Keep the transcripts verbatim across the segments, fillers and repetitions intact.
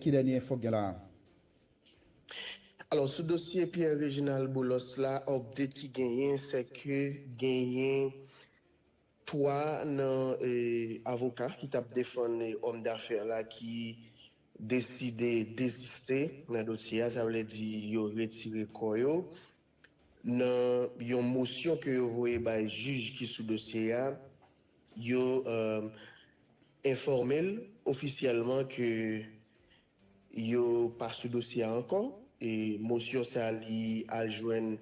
Ki dènye enfo k gen la a? Alò, sou dosye Pierre Reginald Boulos la, update ki genyen, se ke genyen twa nan eh, avoka ki t ap defann eh, òm dafè la ki deside deziste nan dosye a, sa vle di yo retire kò yo. Nan yon mosyon ke yo voye bay jij ki sou dosye a, yo eh, enfòme l ofisyèlman ke yo pa sou dosye a ankò. E mosyon sa li al jwenn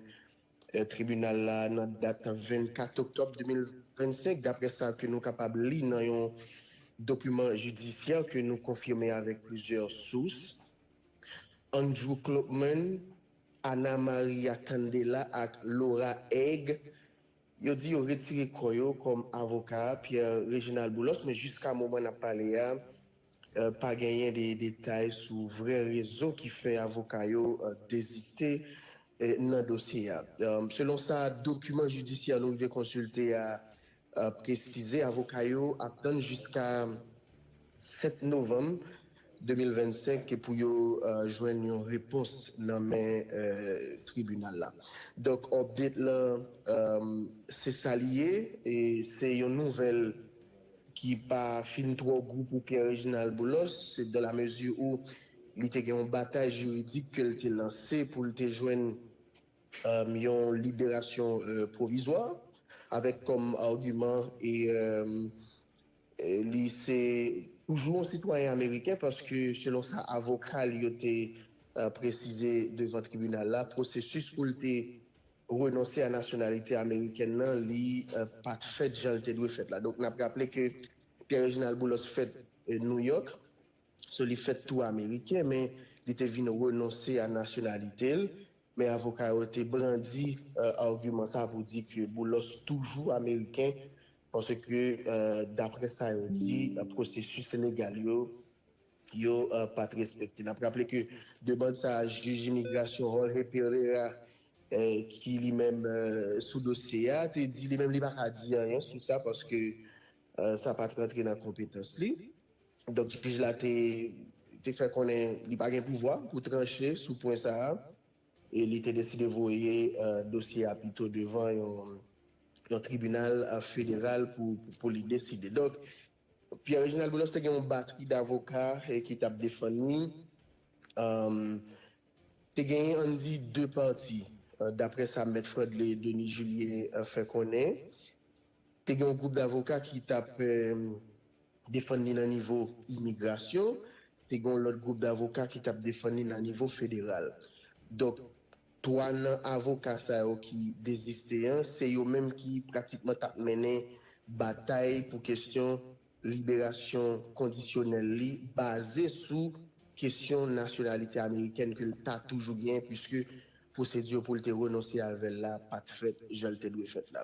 eh, tribinal la nan dat vennkat oktòb de mil vennsenk, daprè sa ke nou kapab li nan yon dokiman jidisyè ke nou konfime avèk plizyè sous. Andrew Klopman, Ana Maria Candela ak Laura Egg, yo di yo retire kò yo kòm avoka Pierre Reginald Boulos, men jiska moman n ap pale a, eh, pa genyen de detay sou vrè rezon ki fè avoka yo eh, deziste eh, nan dosye a. Eh, selon sa dokiman jidisyè nou rive konsilte a eh, presize, avoka yo ap tann jiska sèt novanm de mil vennsenk pou yo eh, jwenn yon repons nan men eh, tribinal la. Donk, update lan eh, se sa li ye, e se yon nouvèl ki pa fin twò gou pou Pierre Reginald Boulos, se dans la mesure où li te gen yon batay jiridik ke l te lanse pou l te jwenn eh, yon liberasyon eh, pwovizwa, avèk kòm agiman e eh, eh, li se toujou yon sitwayen ameriken, paske selon sa avoka l yo te eh, presize devan tribinal la, pwosesis pou l te renonse a nasyonalite amerikèn nan, li eh, pa t fèt jan l te dwe fèt la. Donk, n ap raple ke Pierre Reginald Boulos fèt eh, New York, so li fèt tou ameriken, men li te vin renonse a nasyonalite l. Men avoka yo te brandi eh, agiman sa pou di ke Boulos toujou ameriken, paske eh, daprè sa yo di, eh, pwosesis legal yo, yo eh, pa t respekte. N ap raple ke demann sa a, jij imigrasyon Jorge Pereira, eh, ki li menm eh, sou dosye a, te di li menm li pa ka di anyen sou sa, paske eh, sa pa t rantre nan konpetans li. Donk, jij la te, te fè konnen li pa gen pouvwa pou tranche sou pwen sa a, e li te deside voye eh, dosye a pito devan yon, yon tribinal eh, federal pou, pou, pou li deside. Donk, Pierre Reginald Boulos te gen yon batri davoka eh, ki t ap defann li. Ehm, te genyen, ann di, de pati, eh, daprè sa Mèt Fredley Denis Julien eh, fè konnen. Te gen yon gwoup davoka ki t ap eh, defann li nan nivo imigrasyon, te gen yon lòt gwoup davoka ki t ap defann li nan nivo federal. Donk, twa nan avoka sa yo ki deziste an, se yo menm ki pratikman t ap mennen batay pou kesyon liberasyon kondisyonèl li, baze sou kesyon nasyonalite amerikèn ke l ta toujou gen, piske pwosedi pou l te renonse avè l la pa t fèt jan l te dwe fèt la.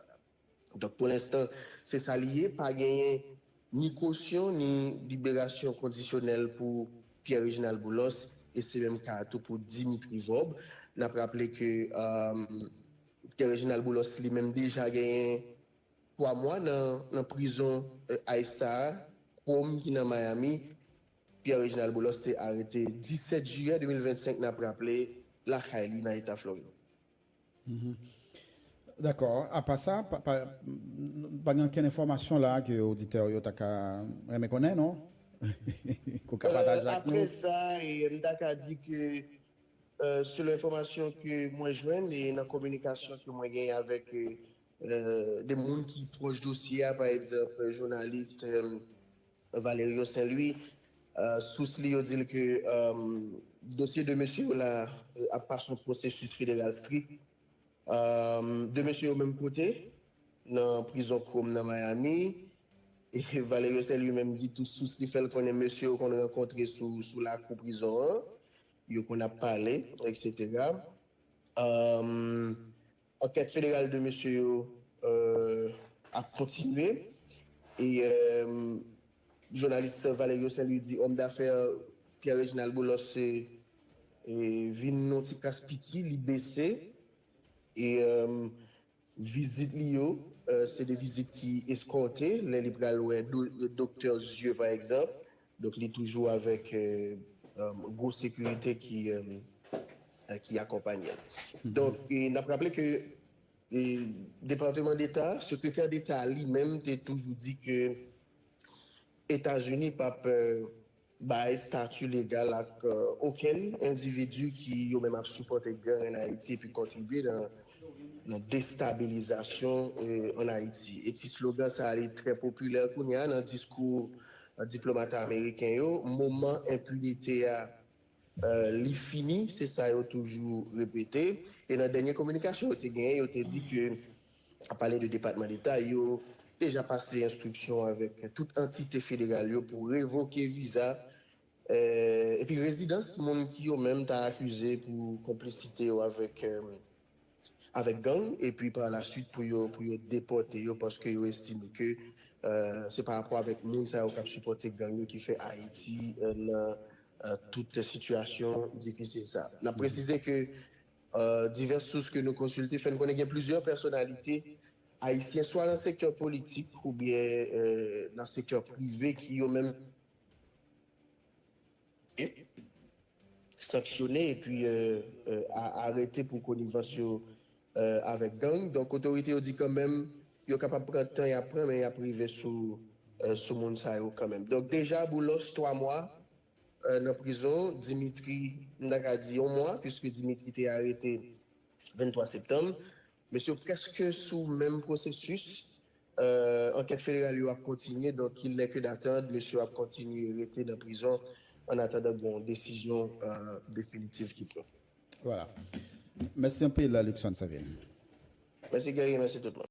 Donk, pou lenstan, se sa li ye, pa genyen ni kosyon, ni liberasyon kondisyonèl pou Pierre Reginald Boulos, e se menm ka a tou pou Dimitri Vorbe. N ap raple ke eh, Pierre Reginald Boulos li menm deja genyen twa mwa nan, nan prizon eh, ICE sa a, Chrome ki nan Miami. Pierre Reginald Boulos te arete disèt jiyè de mil vennsenk, n ap raple, lakay li nan eta Florid. Dakò. Apa sa, pa, pa, pa gen okenn enfòmasyon la ke oditè yo ta ka renmen konnen, non? Ke w ka pataje ak nou? Apre sa, e, m ta ka di ke, e, selon enfòmasyon ke mwen jwenn e nan kominikasyon ke mwen genyen avèk e, e, de moun ki pwòch dosye a, pa egzanp, jounalis, e, Valerio Saint-Louis, e, sous li yo di l ke e, dosye de mesye yo la e, ap pase yon pwosesis federal strik. E, de mesye yo menm kote, nan prizon Chrome nan Miami. E Valerio Saint-Louis menm di tou sous li fè l konnen mesye yo konn rankontre sou, sou lakou prizon an. Yo konn ap pale, etsetera. E, ankèt federal de mesye yo e, ap kontinye. E e, jounalis Valerio Saint-Louis di òm dafè Pierre Reginald Boulos e, e, vin yon ti kras piti, li bese. E e, vizit li yo, e, se de vizit ki eskòte, lè li pral wè do, doktè zye, pa egzanp. Donk, li toujou avèk e, gwo sekirite ki, ki akonpanye l. Donk, n ap raple ke Depatman Deta, Sekretè Deta li menm te toujou di ke Etazini p ap bay estati legal ak okenn endividi ki yo menm ap sipòte gang ann Ayiti epi kontribye nan, nan destabilizasyon ann Ayiti. E ti slogan sa a li trè popilè kounye a nan diskou diplomat ameriken yo, moman enpinite a li fini, se sa yo toujou repete. E nan dènye kominikasyon yo te genyen, yo te di ke, ap pale de Depatman Deta, yo deja pase enstriksyon avèk tout antite federal yo pou revoke viza epi rezidans moun ki yo menm ta akize pou konplisite yo avèk avèk gang, epi pa la swit pou yo, pou yo depòte yo, paske yo estime ke se pa rapò avèk moun sa yo k ap sipòte gang yo ki fè Ayiti nan tout sitiyasyon difisil sa. N ap presize ke divès sous ke nou konsilte fè n konnen gen plizyè pèsonalite ayisyen, swa nan sektè politik oubyen nan sektè prive, ki yo menm sanksyone epi arete pou konivans yo avèk gang. Donk, otorite yo di kanmenm yo kapab pran tan y ap pran, men y ap rive sou, sou moun sa yo kanmenm. Donk, deja, Boulos, twa mwa nan prizon, Dimitri, m ta ka di yon mwa, piske Dimitri te arete venntwa septanm. Mesye yo prèske sou menm pwosesis. Ankèt federal yo ap kontinye, donk il n'est que d'attendre, mesye yo ap kontinye rete nan prizon an atandan gen yon desizyon definitif ki pran. Vwala. Mèsi anpil, Luckson Samuel. Mèsi, Guerrier, mèsi tout moun.